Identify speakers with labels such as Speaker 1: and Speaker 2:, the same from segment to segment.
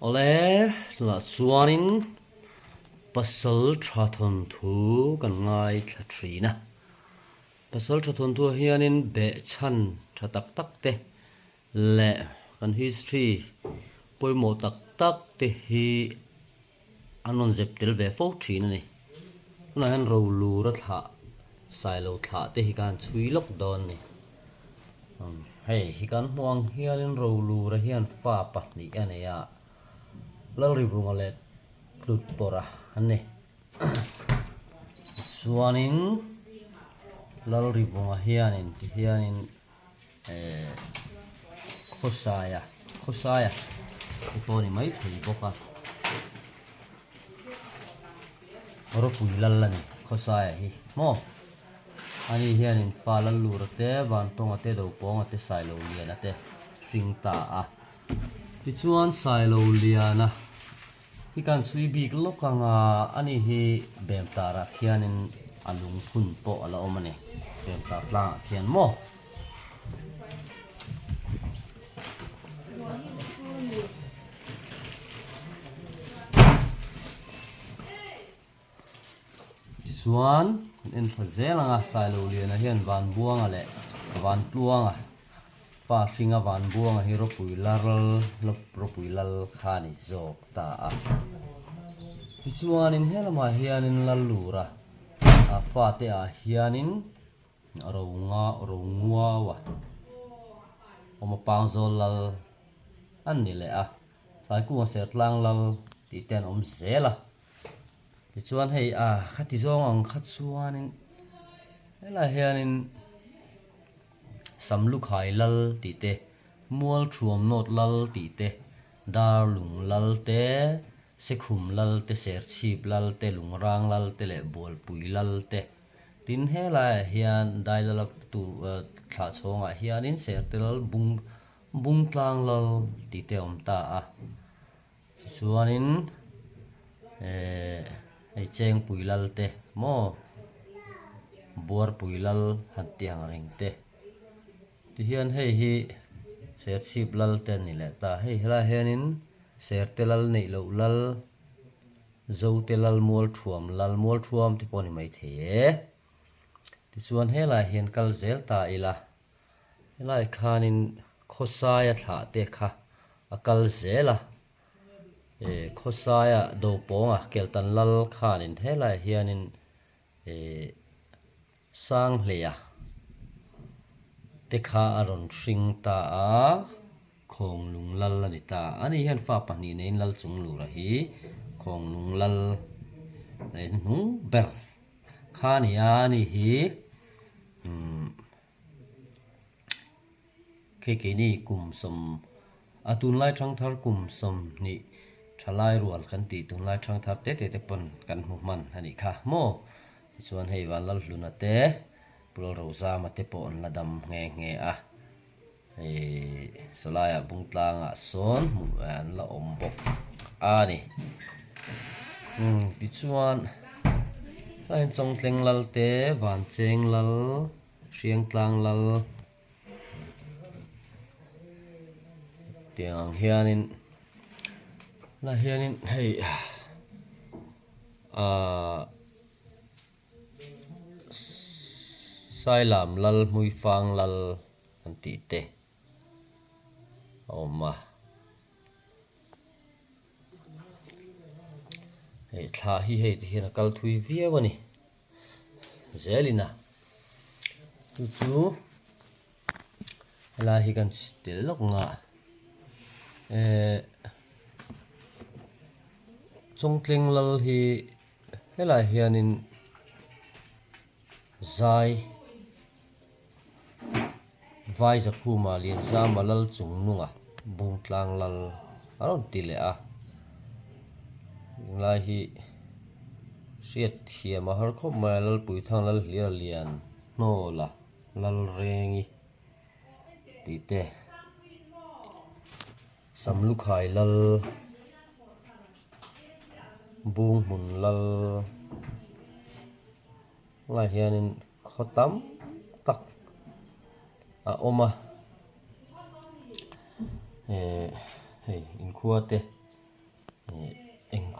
Speaker 1: Awle, tunah chuanin pasal tha thawnthu kan ngaithla thin a. Pasal tha thawnthuah hianin behchhan tha tak tak te leh kan history pawimawh tak tak te hi an rawn zep tel ve fo thin a ni. Tunah hian rolura thlah sailo thlah te hi khan chhui lawk dawn a ni. Hei hi kan hmuh ang hianin rolura hian fa pahnih a nei a, Lalrivunga leh Tlutpawrha an ni. Chuanin Lalrivunga hianin tihianin eh khawsaia khawsaia te pawh a ni maithei bawk a ropui lal a ni khawsaia hi maw ani hianin fa Lallura te Vantawnga te Dopawnga te Sailoliana te hring ta a tichuan Sailoliana hi kan chhui bik lawk ang a ani hi Bemtarah khianin a lungphun pawh a la awm a ni Bemtar tlangah khian maw. Tichuan kan en thla zel ang a Sailoliana hian Vanbuanga leh Vantluanga Pa hringa Vanbuanga hi ropui lal ropui lal kha a ni zawk ta a. Tichuanin he lamah hianin Lallura a fate ah hianin Ronga Ronguaua awm a Pangzawl lal an ni leh a, Saikuma Sertlang lal tih te an awm zel a. Tichuan hei a khati zawng ang kha chuanin helaiah hianin Samlukhai lal tih te, Mualthuam nawt lal tih te, Darlung lal te, Sekhum lal te, Serchhip lal te, Lungrang lal te leh Bualpui lal te. Tin helaiah hian Dailala tu thlah chhawngah hianin Serte lal Bung Bungtlang lal tih te a awm ta a. Tichuanin eh hei Chengpui lal te maw Buarpui lal han tih ang reng te tihian hei hi Serchhip lal te an ni leh ta. Hei helaiah hianin Serte lal neih loh lal, Zote lal Mualthuam lal Mualthuam te pawh a ni maithei e. Tichuan helaiah hian kal zel ta ila. Helai khanin khawsaia thlah te kha a kal zel a, eh khawsaia Dopawnga Keltan Lal khanin helaiah hianin eh Sanghleia te kha a rawn hring ta a, Khawnglung Lal a ni ta. Ani hian fa pahnih neiin Lal Chunglura hi Khawnglung Lal nei hnuhnung ber kha a ni a, ani hi umm. Khi keini kum sawm a tunlai thangthar kum 20 thalai rual kan tih tunlai thangthar te te te pawn kan hmu hman a nih kha maw? Tichuan hei Vanlalhluna te Pulal Rozama te pawh an la dam nghe nghe a, hei sawlaiah Bungtlangah sawn hmuh an la awm bawk a ni. Umm tichuan Chawngtleng lal te Vancheng lal. Hriangtlang lal tiang ang hianin lah hianin hei ahh Sailam lal Hmuifang lal an tih te a awm a hei thla hi hei ti hian a kal thui viau a ni. Zelin a chu chu helai hi kan tel lawk nga eh Chawngtleng lal hi helai hianin zai Vai Zakhuma Lianzama lal chung nunga Bungtlang lal a rawn ti leh a, tunlai hi hriat thiam a har khawp mai a, Lalpuithang Lalhliara Lian Hnawla Lalrengi tih te Samlukhai lal Bunghmun lal Tunah hianin khaw tam tak a awm a, eh hei inkhua te.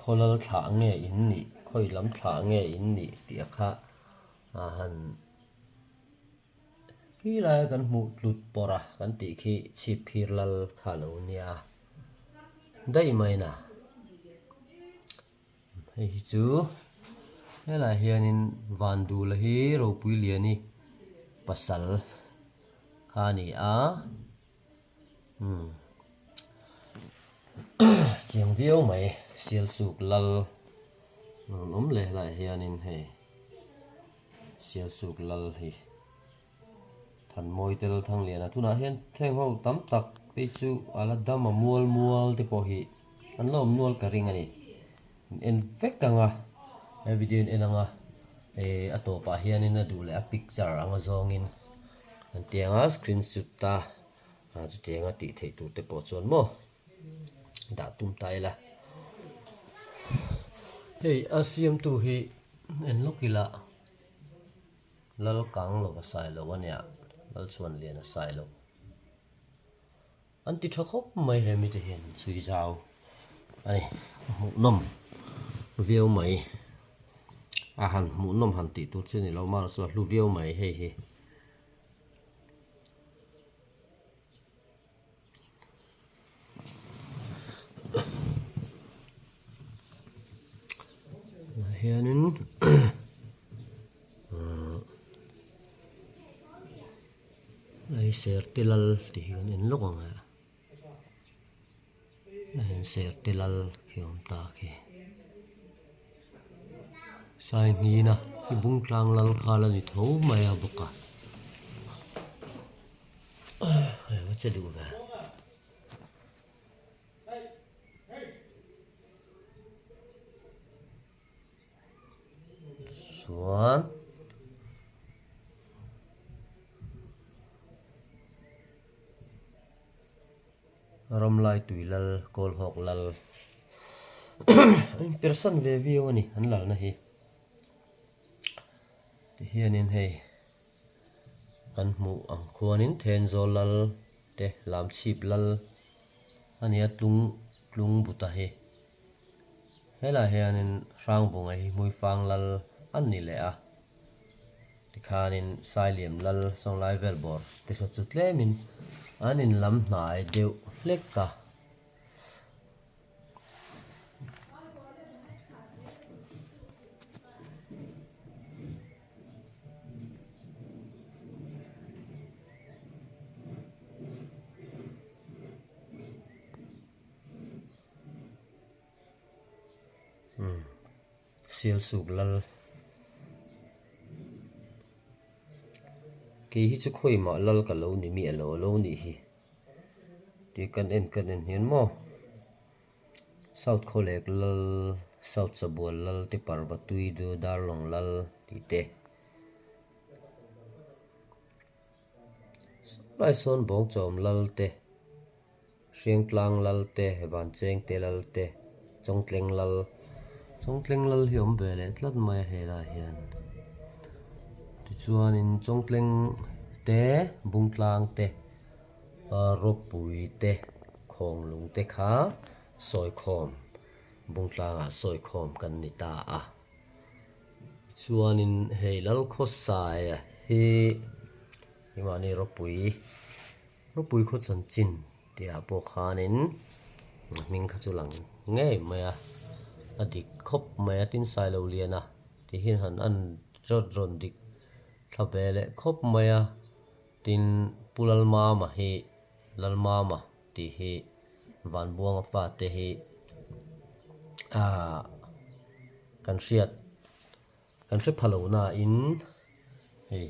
Speaker 1: khaw lal thlah nge in nih, khawi lam thlah nge in nih tih a kha a han khi laia kan hmuh tlut pawrh a kan tih khi chhip phir lal kha a lo nia daih mai na. Hei hi chu helaiah hianin Vandula hi Ropuiliani pasal kha a ni a umm chiang viau mai Sialsuk lal rawn awm leh helaiah hianin hei Sialsuk lal hi. Thanmawi tel Thangliana tunah hian thleng ho tam tak te chu a la dam a mual mual te pawh hi an la awm nual ka ring a ni in en vek ang a he video in en ang a eh a tawpah hianin a duh leh a picture anga zawngin an ti ang a screenshot a ah chutianga tih theih tur te pawh chuan maw dah tum ta ila hei a siamtu hi en lawk ila. Lal kang lo a sai lo a nia, Lal chuan lian a sai lo. An ti tha khawp mai he mite hian an chhui zau a ni. A hmuhnawm viau mai. A han hmuhnawm han tih tur chu ni lo mahse chu a hlu viau mai hei hi. Tah hianin ahh hei sertilal tih hi kan en lawk ang e hei sertilal khi a awm ta khi Sainghina hi Bungtlang lal kha la ni tho mai a bawk a. Hei va che duh ve. Chuan Ramlai tui lal Kawlhawk lal a inpersan ve viau a ni an lalna hi. Tihianin hei. Kan hmuh ang khuanin Thenzawl lal te Lamchhip lal a nia tlung tlung buta hi. Helaiah hianin Hrangbunga hi Hmuifang lal a ni leh a, tikhanin Sailiam lal Sawnglai vel bawr te saw chu tlemin an inlam hnai deuh hlek a. Sialsuk lal kei hi chu khawimah lal ka lo ni miah lo a lo nih hi tih kan en kan en hian maw. South Khawlek Lal, South Sabual Lal te Parvatui du Darlawng Lal tih te. Saw lai sawn Bawngchawm Lal te, Hriangtlang Lal te, Vanchengte Lal te, Chawngtleng Lal. Chawngtleng Lal hi awm ve leh tlat mai a helaiah hian. Tichuanin Chawngtleng te, Bungtlang te. Rawpui te, Khawnglung te kha sawikhawm, Bungtlangah sawikhawm kan ni ta a. Chuanin hei Lalkhawsaia hi keimahni Rawpui, Rawpui khaw chanchin tihah pawh khanin a hming kha chu lang ngei mai a, a dik khawp mai a, tin Sailoliana tih hi han an rawn rawn dik thla ve leh khawp mai a. Tin, Pu Lalmama hi Lalmama tih hi Vanbuanga fate hi aah kan hriat kan hre pha lo nain hei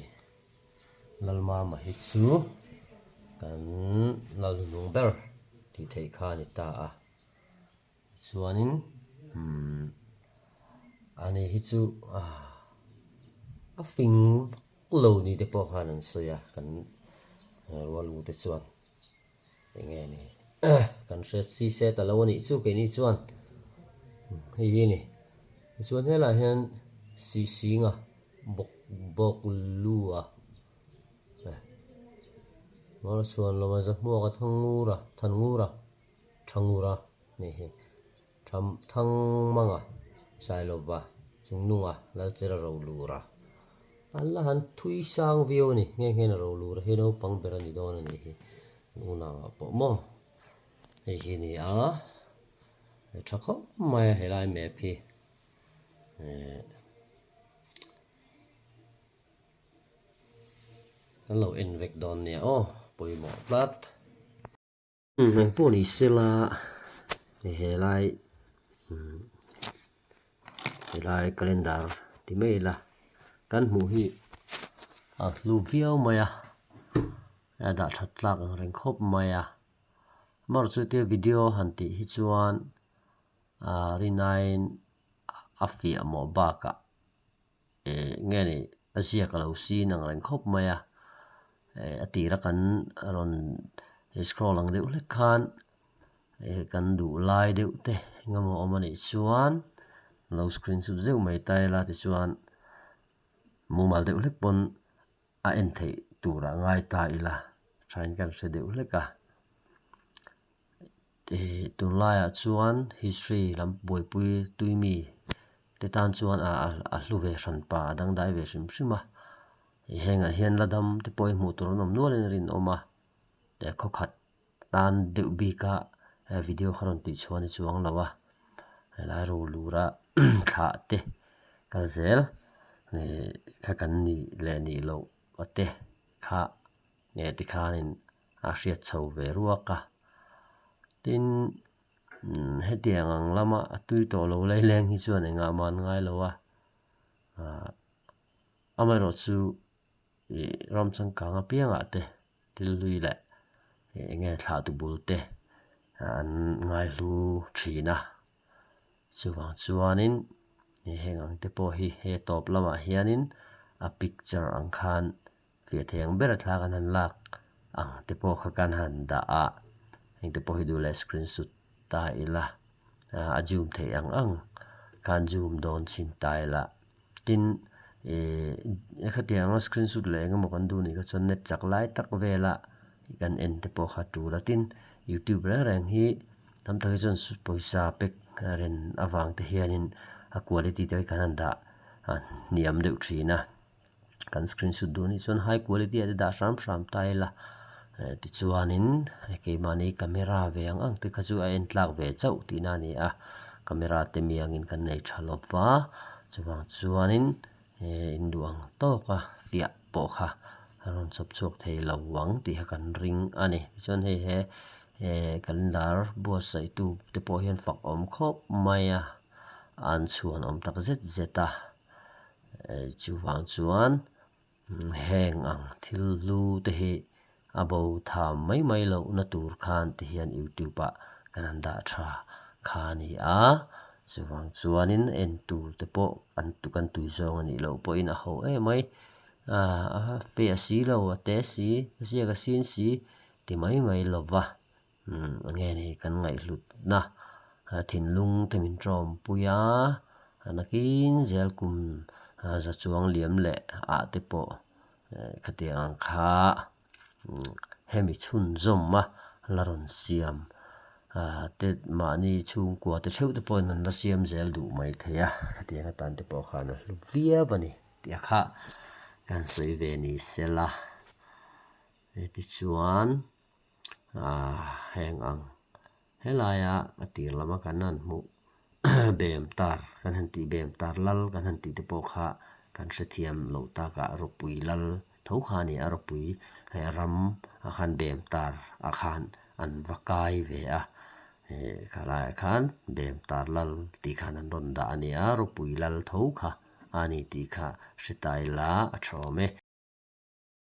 Speaker 1: Lalmama hi chu kan Lalhnung ber tih theih kha a ni ta a. Chuanin umm ani hi chu a fing vak lo ni te pawh khan an sawi a kan rual u te chuan eng nge ni kan hre si se ta lo a nih chu keini chuan hei hi a ni tichuan helaiah hian sihsinga bawk bawk lu a Malchhuan lawma zahmuaka Thangura Thanngura. Thangura nih hi. Thangmanga, Sailova, Chungnunga, Lalchera Rolura. An la han thui sang viau a ni, nghe nghe na Rolura hi naupang ber a ni dawn a nih hi, an unauah pawh maw hei hi a ni a, tha khawp mai a helai map hi eh. Kan lo en vek dawn nia aw, pawimawh tlat. Engpawh ni sela helai helai calendar ti mai ila kan hmuh hi a hlu viau mai a, a dah that tlak ang reng khawp mai a, amaherawhchu chutia video han tih hi chuan rinaiin a fiah mawh bakah. Eh nge ni a ziak a lo sin ang reng khawp mai a eh a tira kan rawn scroll ang deuh hlek khan eh kan duh lai deuh te eng emaw awm a nih chuan lo screenshot zeuh mai ta ila tichuan mumal deuh hlek pawn a en theih turah ngai ta ila thain kan hre deuh hlek a. Ih tunlaiah chuan history lam buaipui tui mi te tan chuan a hlu ve hran pa a dangdai ve hrim hrim a ih hengah hian la dam te pawh hi hmuh tur an awm nualin a rinawm a leh khawkhat tan deuh bika he video kha rawn tih chhuah a ni chuang lo a helai rolura thlah te kal zel ih kha kan nih leh nih loh te kha nge tikhanin a hriat chho ve ruak a tin hetiang ang lama a tui tawh lo laileng hi chuan engah mah an ngai lo a ahh amaherawh chu ih ram changkang apiangah te thil hlui leh eng nge thlah tu bul te an ngai hlu thin a chuvang chuanin heng ang te pawh hi he tawp lamah hianin a picture ang khan. Fiah thei ang ber a thla kan han lak ang te pawh kha kan han dah a, heng te pawh hi duh leh screenshot ta ila a zoom theih ang ang khan zoom dawn chhin ta ila tin ih khatiang anga screenshot leh eng emaw kan duh nih kha chuan net chak lai tak vela kan en te pawh kha tul a tin youtube reng reng hi tam tak hi chuan pawisa pek ren avang te hianin a quality te hi kan han dah hniam deuh thin a. Kan screenshot duh anih chuan high quality ah te dah hram hram ta ila eh tichuanin keimahni camera ve ang ang te kha chu a en tlak ve chauh tihna a ni a camera te mi angin kan nei tha lawp va chuvang chuanin eh in duh ang tawka fiah pawh kha a rawn chawp chhuak thei lo ang tih kha kan ring a ni tichuan hei he eh calendar buatsaih tu te pawh hian fak awm khawp mai a an chhuan awm tak zet zet a. Chuvang chuan heng ang thil hlu te hi a bo tham mai mai loh na tur khan ti hian youtube ah kan han dah tha kha a ni a, chuvang chuanin en tur te pawh an kan tui zawng a nih loh pawhin a ho em mai a fiah si lo a te si a ziak a sin si ti mai mai lo va. Enge ni kan ngaihhlutna thinlung te min tawmpui a, nakin zel kum za chuang liam leh ah te pawh khatiang ang kha hemi chhunzawm a la rawn siam te mahni chhungkua te theuh te pawhin an la siam zel duh mai thei a, khatiang atan te pawh khan a hlu viau a ni tih kha kan sawi ve ni sela tichuan. Ahh heng ang helaia a tir lama kan han hmuh bem tar kan han tih bem tar lal kan han tih te pawh kha kan hrethiam loh takah rawpui lal tho kha a ni a rawpui hei ram ah khan bem tar ah khan an va kai ve a ih khalaiah khan bem tar lal tih khan an rawn dah a ni a rawpui lal tho kha a ni tih kha hre ta ila a tha awm e.